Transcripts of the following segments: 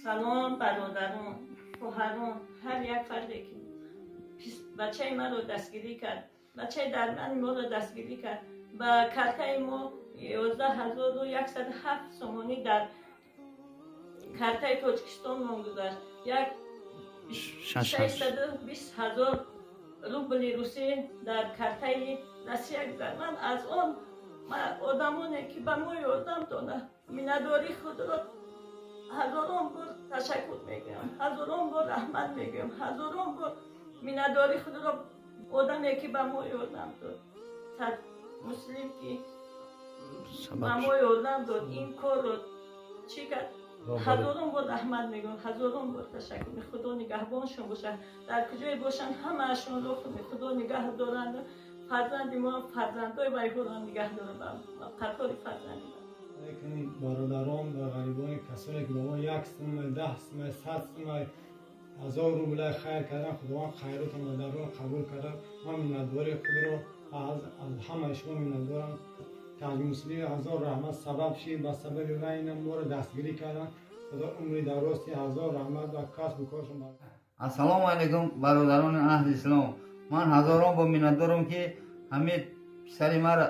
Салом бародарон, хоҳарон, ҳар як фарде ки бачаи маро дастгирӣ кард, бачаи дармани моро дастгирӣ кард. Ба картаи мо 11 107 сомонӣ дар картаи Тоҷикистон мон гузашт. Як 620 000 рубли русӣ дар картаи Россия гузашт. Ман аз он одамоне ки ба мо ёрдам доданд, миннатдории худро ҳазорон бор ташаккур мегӯям, ҳазорон бор раҳмат мегӯям, ҳазорон бор миннатдории худро одаме ки ба мо ёрдам дод, Муслим, ки ба мо ёрдам дод, ин корро чӣ кард, ҳазорон бор раҳмат мегӯям, ҳазорон бор ташаккур. Худо нигаҳбоншон бошад, дар куҷое бошанд, ҳамаашонро Худо нигаҳ доранд. Фарзанди мо, фарзандои вайҳоро нигаҳ доранд, қатори фарзанди. Бародарон ва ғарибони касоне ки ба мо 1 сум, 10 сум, 100 сум, 1000 рубла хайр кардан, Худованд хайротон ва дарон қабул карда. Ман миннатдории худро аз ҳамаи шумо миннатдорам. Таҷмуслим ҳазор раҳмат, сабаб шид, ба сабаби вайна моро дастгирӣ кардан. Худо умри дарозти, ҳазор раҳмат ва касбу коршон. Ассалому алайкум, бародарони аҳли ислом. Ман ҳазорон бор миннатдорам, ки ҳамин писари маро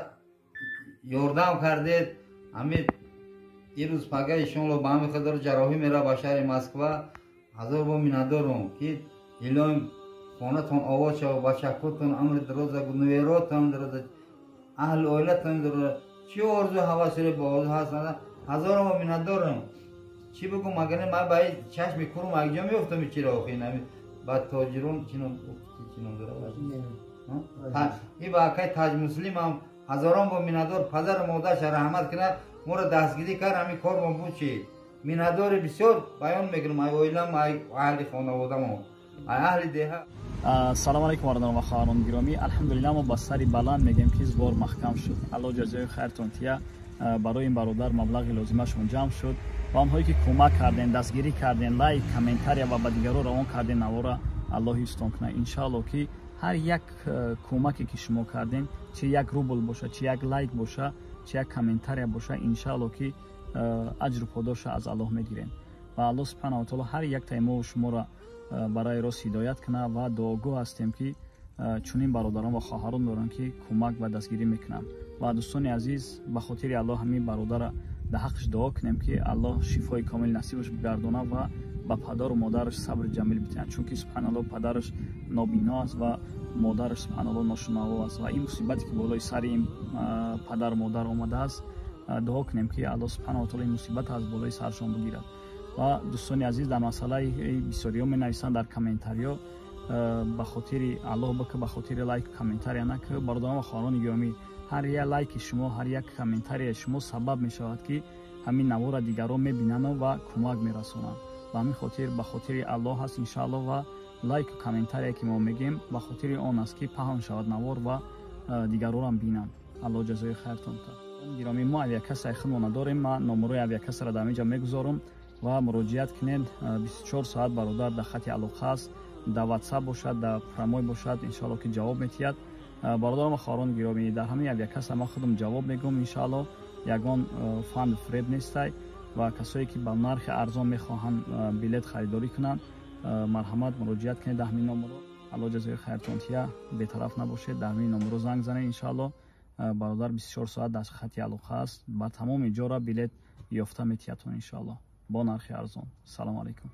ёрдам кардед. Ҳамин ирӯз пага иншоалло ба ҳамин хотир ҷарроҳӣ мера ба шаҳри Москва. Ҳазор бор миннатдорам, ки илоҳим хонатон обод шавад, бачакотон умри дароза, нуверотон дароза, аҳли оилатон дароза, чӣ орзу ҳавасире ба орзу ҳастанд. Ҳазорон бор миннатдорам. Чӣ бигӯм, магар ман ба чашми курум якҷо меёфтам чиро охи ба тоҷирон чином дора и ба акай Таҷмуслимам ҳазорон бор миннатдор. Падару модарша раҳмат кунад, моро дастгирӣ кард, ҳамин кормон буд. Чи миннатдори бисёр баён мекунам ай оилам, ай аҳли хонаводамон, ай аҳли деҳа. Салому алайкум, бародарон ва хоҳарон гиромӣ. Алҳамдулилла, мо ба сари баланд мегӯем, ки сбор маҳкам шуд. Алло ҷазои хайртон тия. Барои ин бародар маблағи лозимашон ҷамъ шуд ва онҳое ки кӯмак кардем, дастгирӣ кардем, лайк, комментария ва ба дигарон равон кардем навора, Аллоҳ ҳифзтон кунад. Иншаалло, ки ҳар як кӯмаке ки шумо кардем, чи 1 рубл боша, чи як лайк боша, чи як комментария боша, иншаалло, ки аҷру подоша аз Аллоҳ мегирем ва Аллоҳ субҳанаву таоло ҳар яктаи мову шуморо барои рост ҳидоят кунад. Ва дуогӯ ҳастем, ки чунин бародарон ва хоҳарон доранд, ки кӯмак ва дастгирӣ мекунанд. Ва дӯстони азиз, ба хотири Аллоҳ ҳамин бародара дар ҳаққаш дуо кунем, ки Аллоҳ шифои комил насибаш бигардонад ва ба падару модараш сабри ҷамил битиҳад, чунки, субҳаналло, падараш нобино аст ва модараш, субҳаналло, ношунаво аст ва ин мусибате ки болои сари ин падару модар омадааст, дуо кунем, ки Аллоҳ субҳанаву таоло ин мусибат аз болои саршон бигирад. Ва дӯстони азиз, дар масъалаи бисёриҳо менависанд дар комментариё: «Ба хотири Аллоҳ бика, ба хотири лайку комментария нака». Бародарон ва хоҳарони гиромӣ, ҳар як лайки шумо, ҳар як комментарияи шумо сабаб мешавад, ки ҳамин навора дигарон мебинану ва кӯмак мерасонанд. Ба ҳамин хотир ба хотири Аллоҳ ҳаст, иншааллоҳ. Ва лайку комментарие ки мо мегӯем, ба хотири он аст, ки паҳн шавад навор ва дигаронам бинанд. Аллоҳ ҷазои хайртон та. Гиромӣ, мо авиакассаи худмо надорем. Ман номерои авиакассаро дар инҷа мегузорам ва муроҷиат кунед. 24 соат бародар дар хати алоқа аст, дар Ватсап бошад, дар прямой бошад, иншоалло, ки ҷавоб метиҳад. Бародарон ва хоҳарони гиромӣ, дар ҳамин авиакасса ман худам ҷавоб мегӯям, иншоалло, ягон фанду фиреб нестай. Ва касое ки ба нархи арзон мехоҳанд билет харидорӣ кунанд, марҳамат, муроҷиат кунед дар ҳамин номеро. Алло ҷазои хайртон тия. Бетараф набошед, дар ҳамин номеро занг занед, иншоалло, бародар 24 соат дар хати алоқа аст, ба тамоми ҷора билет ёфта метиҳадтон, иншоалло, бо нархи арзон. Салому алайкум.